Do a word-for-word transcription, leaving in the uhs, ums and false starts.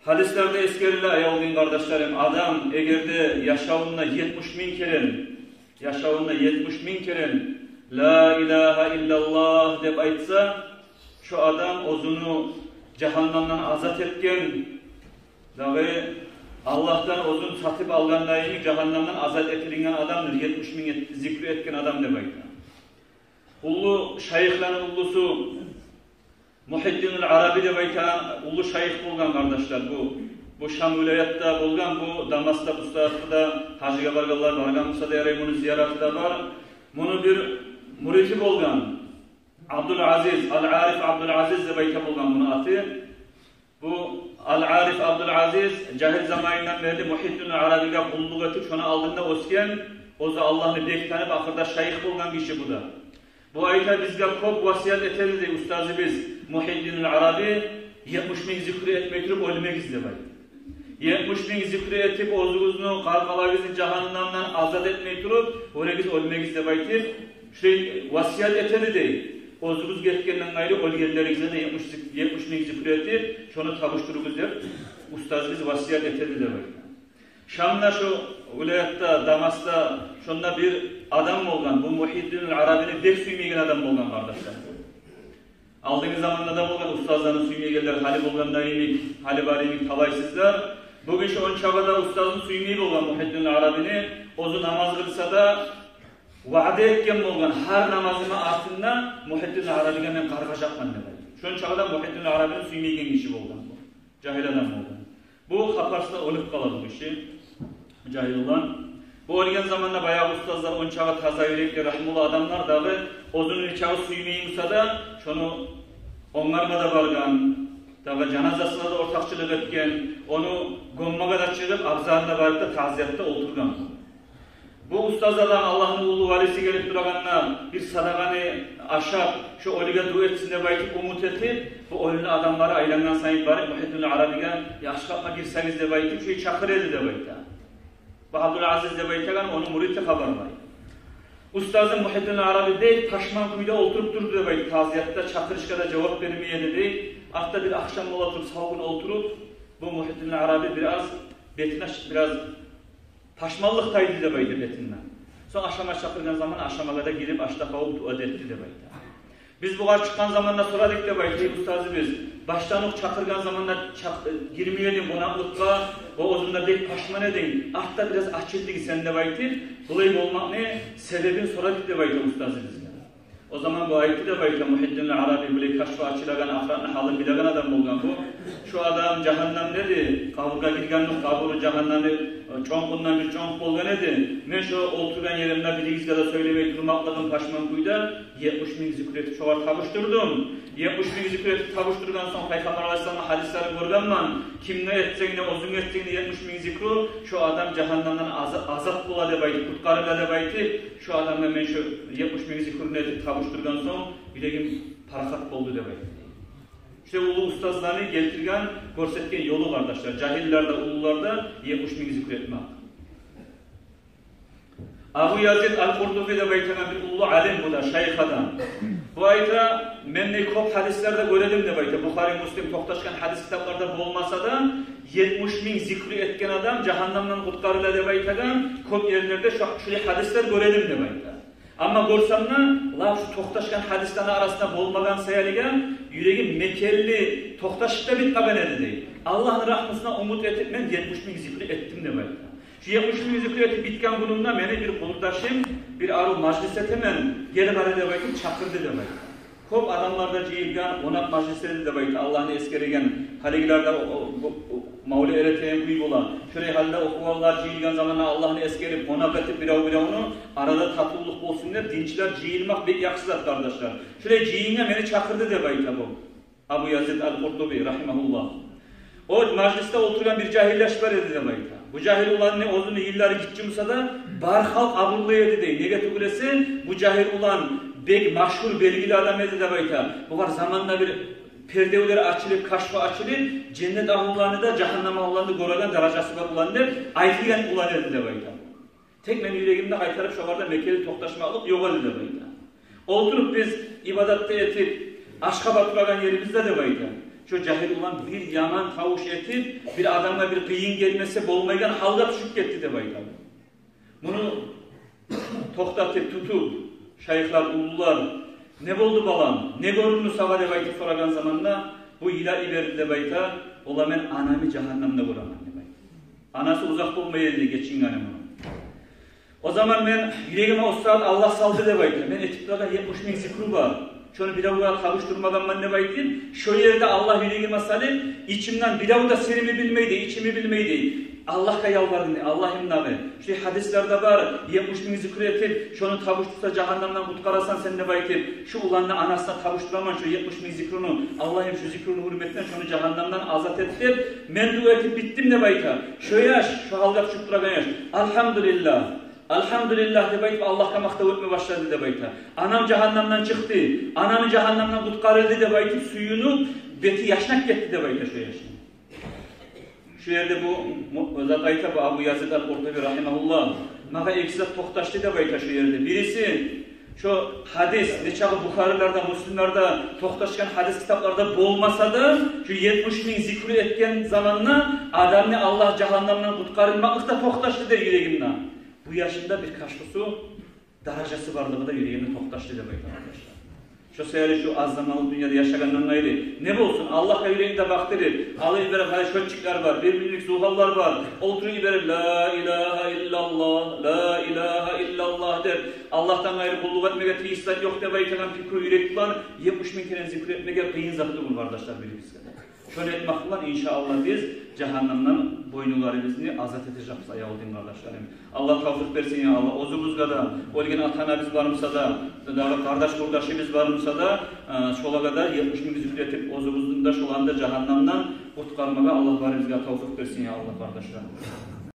Гьадислерде эсгериле, аявлу дин къардашларым, адам эгер де яшавунда етмиш минг керен, яшавунда етмиш минг керен «Ла илагьа иллаллагь» деп айтса, шо адам оьзюн жагьаннамдан азат этген, дагъы Аллагьдан оьзюн сатып алгъандай, жагьаннамдан азат этилинген адамдыр етмиш минг эт-, зикру этген адам деп айта. Уллу шайыхланы уллусу Мухьиддинул Араби деп айтагъан уллу шайых болгъан, къардашлар. Бу, бу Шам вилаятда болгъан, бу Дамаскда, бу сагьатда да гьажгъа баргъанлар баргъан буса да ярай, муну зияраты да бар. Муну бир муриди болгъан, Абдул Азиз, Ал-Ариф Абдул Азиз деп айта болгъан муну аты. Бу Ал-Ариф Абдул Азиз жагьил заманындан берли Мухьиддинул Арабиге къуллукъ этип, шону алдында оьсген, оьзю Аллагьны бек танып, ахырда шайых болгъан гиши бу да. Бу айта, бизге кёп васият этеди дей устазыбыз Мухьиддинул Араби, етмиш минг зикру этмей туруп оьлмегиз деп айта. Етмиш минг зикру этип, оьзюгюзню, къаркъарагъызны жагьаннамдан азат этмей туруп, оьлегиз, оьлмегиз деп айтып, шулай васият этеди дей. Оьзюгюз гетгенден къайры оьлгенлеригизге де етмиш зик-, етмиш минг зикру этип, шону табушдуругъуз деп устазыбыз васият этеди деп айта. Шамда, шо вилаятда, Дамаскда, шонда бир адам болгъан, бу Мухьиддинул Арабини бек сюймейген адам болгъан, къардашлар. Алдынгъы заманда да болгъан устазланы сюймейгенлер, гьали болгъанда йимик, гьали бар йимик талайсызлар. Бу гиши ончакъы да устазын сюймей болгъан, Мухьиддинул Арабини. Оьзю намаз къылса да, ваъда этген болгъан, гьар намазымны артында Мухьиддинул Арабиге мен къаргъажакъман деп айтып. Шончакъы да Мухьиддинул Арабини сюймейген гиши болгъан бу. Жагьил адам болгъан. Бу хапарсыз оьлюп къала бу гиши, жагьил улан. Бу оьлген заманда баягъы устазлар ончакъы таза юрекли, рагьмулу адамлар дагъы, оьзюн нечакъы сюймей буса да, шону онгарма да баргъан, дагъы жаназасына да ортакъчылыкъ этген, ону гёммеге де чыгъып, абзарына барып да, тазиятда олтургъан. Бу устаз адам, Аллагьны уллу валиси гелип турагъанда, бир садагъаны ашап, шо оьлюге дуа этсин деп айтып, умут этип, бу оьлюню адамлары айлангъан сайын барып, Мухьиддинул Арабиге: «Я, ашхабгъа гирсегиз», — деп айтып, шо чакъыра эди деп айта. Бу Абдул Азиз деп айтагъан ону муриди хабарлай. Устазы Мухьиддинул Араби бек пашман кюйде олтуруп турду деп айта. Тазиятда чакъырышгъа да жавап бермей эди дей. Артда бир ахшам бола туруп, сав гюн олтуруп, бу Мухьиддинул Араби бираз бетине ш-, бираз пашманлыкъ тайды деп айта бетинден. Сонг ашама чакъыргъан заман ашамагъа да гирип, аш да къавуп, дуа да этди деп айта. Биз бугъар чыкъгъан заманда сорадыкъ деп айта: «Эй устазыбыз, баштан окъ чакъыргъан заманда чакъ-, гирмей эдинг къонакълыкъгъа, ва оьзюнг де бек пашман эдинг, артда бираз ачылдынг сен», — деп айтып, булай болмакъны себебин сорадыкъ деп айта устазыбызгъа. О заман бу айтды деп айта, Мухьиддинул Араби, булай кашфу ачылагъан, ахыратны гьалын билеген адам болгъан бу. Шо адам жагьаннамда эди, къабургъа гиргенде, къабуру жагьаннамны, э, чонкъундан бир чонкъ болгъан эди. Мен шо олтургъан еримде биригизге де сёйлемей турмакълыгъым пашман кюйде етмиш минг зикру этип шогъар табушдурдум. Етмиш минг зикру этип табушдургъан сонг, Пайхаммар алайгьиссаламны гьадислерин гёргенмен. Кимге этсенг де, оьзюнге этсенг де етмиш минг зикру, шо адам жагьаннамдан аза-, азат бола деп айтып, къутгъарыла деп айтып, шо адамгъа мен шо етмиш минг зикруну этип табушдургъан сонг, юрегим парахат болду деп айтып. Шо уллу устазланы гелтирген, гёрсетген ёлу, къардашлар, жагьиллер де, уллулар да етмиш минг зикру этмек. Абу Язид ал-Къуртуби деп айтагъан бир уллу алим, бу да шайых адам. Бу айта: «Мен де кёп гьадислерде гёредим, — деп айта, — Бухари, Муслим, токъташгъан гьадис китапларда болмаса да, етмиш минг зикру этген адам жагьаннамдан къутгъарыла деп айтагъан, кёп ерлерде шо-, шулай гьадислер гёредим, — деп айта. — Амма гёрсем де, лап шу токъташгъан гьадислени арасында болмагъан саялыгъа, юрегим мекенли токъташып да битмеген эди, — дей. — Аллагьны рагьмусуна умут этип, мен етмиш минг зикру этдим», — деп айта. «Шу етмиш минг зикру этип битген гюнюмде мени бир къурдашым, бир арив мажлис этемен, гел гьари деп айтып, чакъырды», — деп айта. Кёп адамлар да жыйылгъан, къонакъ мажлис эди деп айта, Аллагьны эсгереген, гьалигилер де о, о, бу, бу, мавлет эретеген кюй бола. Шолай гьалда охугъанлар жыйылгъан заманда Аллагьны эсгерип, къонакъ этип бирев-биревню, арада татывлукъ болсун деп, динчилер жыйылмакъ бек яхшы зат, къардашлар. Шолай жыйынгъа мени чакъырды деп айта бу Абу Язид ал-Къуртуби, рагьимагьуллагь. О мажлисде олтургъан бир жагьил яш бар эди деп айта. Бу жагьил уланны, оьзюню йыллары гиччи буса да, бар халкъ абурлай эди дей. Неге тюгюл эсе, бу жагьил улан бек машгьур, белгили адам эди деп айта. Бугъар заманда бир пердевлер ачылып, кашфу ачылып, женнет агьлуланы да, жагьаннам агьлуланы да гёреген даражасы бар улан деп айтылгъан улан эди деп айта. Тек мен юрегимде къайтарып шогъар да мекенли токъташмакълыкъ ёкъ эди деп айта. Олтуруп биз ибадат да этип, ашхаба турагъан ерибизде деп айта, Шо жагьил улан бир яман тавуш этип, бир адамгъа бир къыйын гелмесе болмайгъан гьалгъа тюшюп гетди деп айта. Муну токътатып, тутуп, шайыхлар, уллулар: «Не болду, балам? Не гёрюндю сагъа?» — деп айтып сорагъан заманда, бу йылап йиберди деп айта: «Ола, мен анамны жагьаннамда гёремен», — деп айта. Анасы узакъ болмай эди гечингени муну. «О заман мен юрегиме о сагьат Аллагь салды деп айта. Мен этип турагъан етмиш минг зикру бар. Шону биревге табушдурмагъанман деп айтып, шо ерде Аллагь юрегиме салып, ичимден, бирев де сиримни билмейди, ичимни билмейди, Аллагьгъа ялбардым: Аллагьым, дагъы». Шо гьадислерде бар, етмиш минг зикру этип, шону табушдурса, жагьаннамдан къутгъарасан сен деп айтып, шу уланны анасына табушдураман шо етмиш минг зикруну. Аллагьым, шу зикруну гьюрметинден шону жагьаннамдан азат эт деп, мен дуа этип битдим деп айта. Шо яш, шо гьалгъа тюшюп турагъан яш: «Альгьамдулиллагь, альгьамдулиллагь», — деп айтып, Аллагьгъа макътав этме башлады деп айта. «Анам жагьаннамдан чыкъды, анам жагьаннамдан къутгъарылды», — деп айтып, сююнюп, бети яшнап гетди деп айта шо яшны. Шо ерде бу му-, зат айта, бу Абу Язид ал-Къуртуби рагьимагьуллагь: «Магъа эки зат токъташды», — деп айта шо ерде. Бириси, шо гьадис, нечакъы Бухарилерде, Муслимлерде токъташгъан гьадис китапларда болмаса да, шо етмиш минг зикру этген заманда адамны Аллагь жагьаннамдан къутгъармакълыкъ да токъташды дей юрегимде. Бу яшны да бир кашгъусу, даражасы барлыгъы да юрегимде токъташды деп айта, къардашлар. Шо саялы шу аз заманлыкъ дюньяда яшагъандан къайры, не болсун, Аллагьгъа юрегин де бакъдырып, алып йиберип, гьали счётчиклер бар, бир минглик зугьаллар бар, олтуруп йиберип, «Ла илагьа иллаллагь, ла илагьа иллаллагь» деп, Аллагьдан къайры къуллукъ этмеге тийишли зат ёкъ деп айтагъан пикру юрек булан етмиш минг керен зикру этмеге къыйын зат тюгюл, къардашлар, бирибизге. Шону этмек булан, иншааллагь, биз жагьаннамдан бойнуларыбызны азат этежекбиз, аявлу дин къардашларым. Аллагь тавфикъ берсин, я Аллагь, оьзюбюзге де, оьлген ата-анабыз бар буса да, дагъы къардаш-къурдашыбыз бар буса да, э, шолагъа да етмиш минг зикру этип, оьзюбюзню де, шоланы да жагьаннамдан къутгъармагъа Аллагь барыбызгъа тавфикъ берсин, я Аллагь, къардашлар.